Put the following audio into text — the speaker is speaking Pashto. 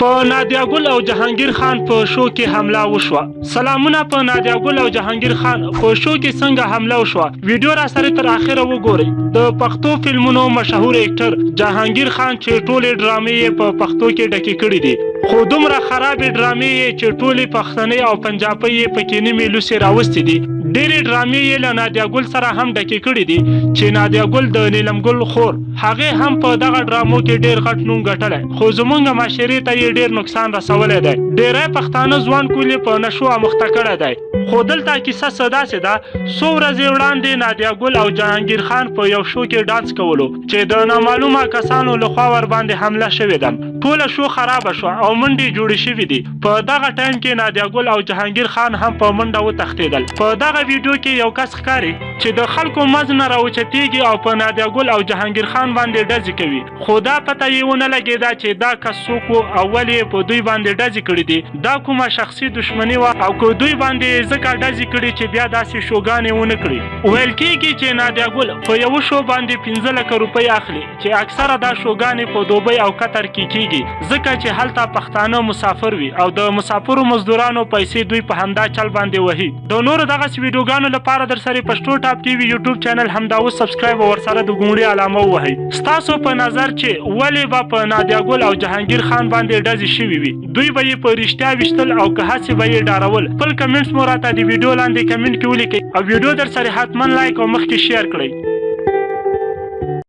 په نادیا ګل او جهانګیر خان په شو کې حمله وشوه. سلامونه، په نادیا ګل او جهانګیر خان په شو کې څنګه حمله وشوه؟ ویډیو را سره تر اخره وګورئ. د پښتو فلمونو مشهور اکټر جهانګیر خان چې ټولې ډرامې یې په پښتو کې ډکې کړې دي، خو دومره خرابې ډرامې یې چې ټولې پښتنې او پنجابۍ یې پکې نیمې لوسې راوستې دي. ډېرې ډرامې یې له نادیا ګل سره هم ډکې کړې دي چې نادیا ګل د نیلم ګل خور، هغې هم په دغه ډرامو کې ډېر غټ نوم ګټلی، خو زمونږ معاشرې ته یې ډېر نقصان رسولی دی. ډېری پښتانه ځوان کول یې په نشو اموخته کړی دی. خو دلته کیسه څه داسې ده، څو ورځې وړاندې نادیا ګل او جهانګیر خان په یو شو کې ډانس کولو چې د نامعلومه کسانو لخوا ورباندې حمله شوې ده. ټوله شو خرابه شوه او منډې جوړې شوې دي. په دغه ټایم کې نادیا ګل او جهانګیر خان هم په منډه وتښتېدل. په دغه ویډیو کې یو کس ښکاري چې د خلکو منځ نه راوچتېږي او په نادیا ګل او جهانګیر خان باندې ډزې کوي، خو دا پته یې ونه لګېده چې دا کس څوک و او ولې یې په دوی باندې ډزې کړې دي. دا کومه شخصي دښمني وه او که دوی باندې یې ځکه ډزې کړي چې بیا داسې شوګانې ونه کړي؟ ویل کېږي چې نادیا ګل په یوه شو باندې 5 لکه روپۍ اخلي چې اکثره دا شوګانې په دوبۍ او قطر کې کېږي، ځکه چې هلته پښتانه مسافر وي او د مسافرو مزدورانو پیسې دوی په همدا چل باندې وهي. د نورو دغسې ویډیوګانو لپاره درسره پښتو ټاپ ټي وي یوټیوب چینل همدا اوس سبسکرایب او ورسره د ګوڼي علامه ووهئ. ستاسو په نظر چې ولې به په نادیا ګل او جهانګیر خان باندې ډزې شوي وي؟ دوی به یې په رښتیا ویشتل او که هسې به یې ډارول؟ خپل کمنټس مو راته د ویډیو لاندې کمنټ کې ولیکئ او ویډیو درسره حتما لایک او مخکې شیر کړئ.